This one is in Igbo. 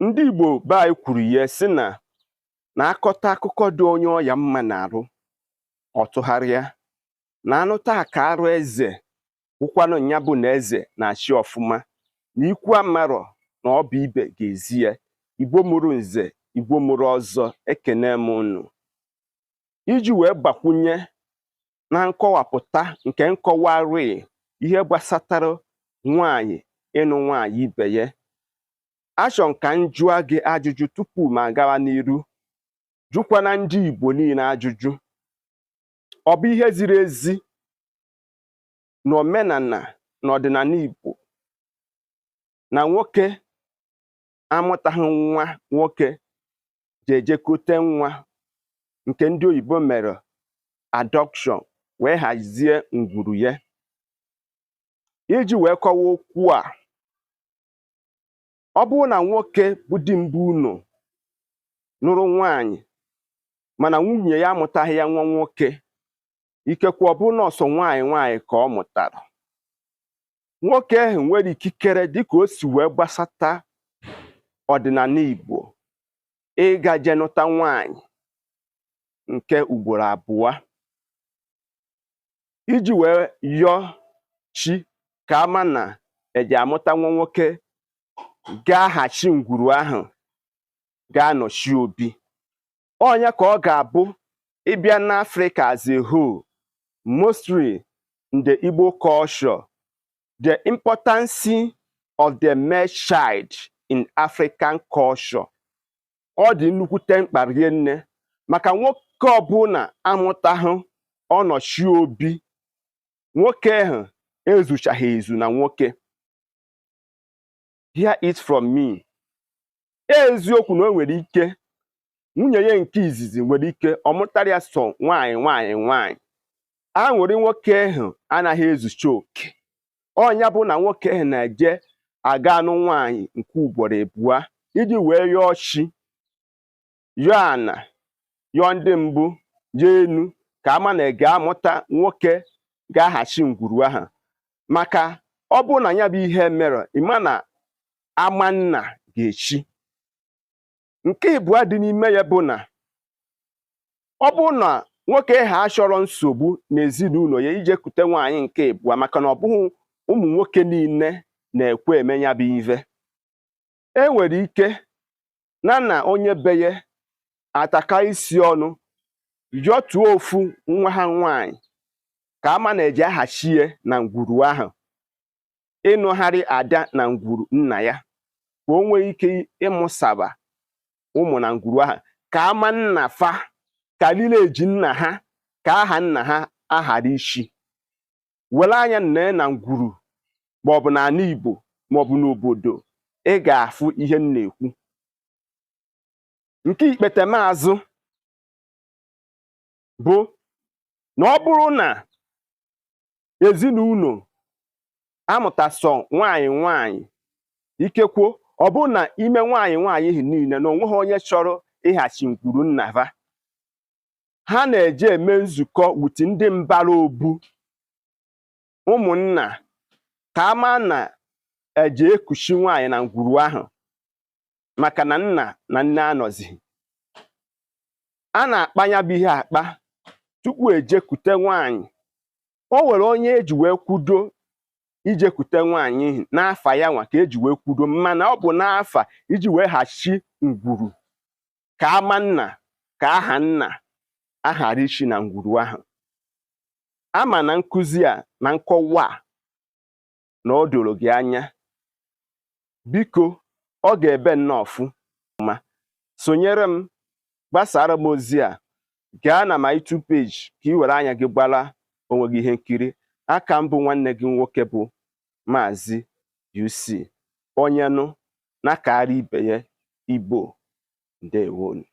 Ndị Igbo be anyị kwuru ya sị na na akọta akụkọ dị onye ọya mma na-arụ, ọ tụgharịa na anụta ka arụ eze wụkwanụ nya bụ na eze na-achị ọfụma na ikwu amarọ na ọ bụ ibe ga-ezi ya. Igbo mụrụ nze, Igbo mụrụ ọzọ, ekene m unu. Iji wee gbakwunye na nkọwapụta nke nkọwarị ihe gbasatara nwaanyị ịnụ nwaanyị ibe ya, achọ m ka m jụọ gị ajụjụ tupu m agawa n'iru, jụkwana ndị Igbo niile ajụjụ. Ọ bụ ihe ziri ezi na omenala na ọdịnala Igbo na nwoke amụtaghị nwa nwoke ji ejekote nwa nke ndị oyibo mere adoption wee hazie ngwuru ya? Iji wee kọwaa okwu a, ọ bụrụ na nwoke bụ di mbụ unu nụrụ nwaanyị, mana nwunye ya amụtaghị ya nwa nwoke, ikekwe ọ bụrụ na ọsọ nwaanyị nwaanyị ka ọ mụtara, nwoke ahụ nwere ikikere, dịka o si wee gbasata ọdịnala Igbo, ịga je nụta nwaanyị nke ugboro abụọ iji wee yọọ chi ka ama na eji amụta nwa nwoke ga-aghachi ngwuru ahụ ga-anọchi obi ọnya. Ka ọ ga-abụ ịbịa n'Africa as a whole, mostly in the Igbo culture, the importance of the male child in African culture, ọ dị nnukwute mkpa rinne, maka nwoke ọbụla amụtaghị ọnọchi obi, nwoke ahụ ezuchaghị ezu na nwoke. Hear it from me. Eziokwu na o nwere ike nwunye ya nke izizi nwere ike ọ mụtara ya sọ nwaanyị nwaanyị nwaanyị, aṅụrị nwoke ahụ anaghị ezucha oke. Ọnya bụ na nwoke ahụ na-eje aga anụ nwaanyị nke ugboro abụọ iji wee yọọ chi, yọọ ana, yọọ ndị mbụ, yọọ enu, ka ama na ị ga-amụta nwoke ga-aghachi ngwuru ahụ. Maka ọ bụrụ na ya bụ ihe mere, ịma na ama nna ga-echi. Nke ịbụọ dị n'ime ya bụ na ọ bụrụ na nwoke ahụ achọrọ nsogbu n'ezinụlọ ya ije kute nwaanyị nke ịbụọ, maka na ọ bụghị ụmụ nwoke niile na-ekwe eme ya bụ ive, e nwere ike na na onye be ya ataka isi ọnụ yọtuo ofu nwa ha nwaanyị ka ama na-eji aghachie na ngwuru ahụ, ịnụgharị ada na ngwuru nna ya, ka o nwee ike ịmụsaba ụmụ na ngwuru ahụ, ka ama nna fa, ka lineage nna ha, ka aha nna ha aghara ishi. Were anya nne na ngwuru maọbụ n'ala Igbo maọbụ n'obodo, ị ga-afụ ihe m na-ekwu. Nke ikpetemazụ bụ na ọ bụrụ na ezinụlọ amụtasọ nwaanyị nwaanyị, ikekwo ọ bụrụ na ime nwaanyị nwaanyị ahụ niile na onweghị onye chọrọ ịghachi ngwuru nna ha, ha na-eje eme nzukọ with ndị mbara obu ụmụnna ka ama na eje ekuchi nwaanyị na ngwuru ahụ, maka na nna na nne anọzighị. A na-akpa ya bụ ihe akpa tupu ejekute nwaanyị. O nwere onye eji wee kwudo ijekute nwaanyị n'afa ya nwa ka eji wee kwudo, mana ọ bụ n'afa iji wee ghachi ngwuru, ka ama nna, ka aha nna aghara ichi na ngwuru ahụ. Ama na nkụzi a na nkọwa a na o doro gị anya. Biko, ọ ga-ebe nnọọ ọfụ ma sonyere m, gbasara m ozi a. Gaa na my YouTube page ka ị were anya gị gbara onwe gị ihe nkiri. Aka mbụ, nwanne gị nwoke bụ Maazị UC, onye nụ na-akara ibe ya. Igbo, ndewonu.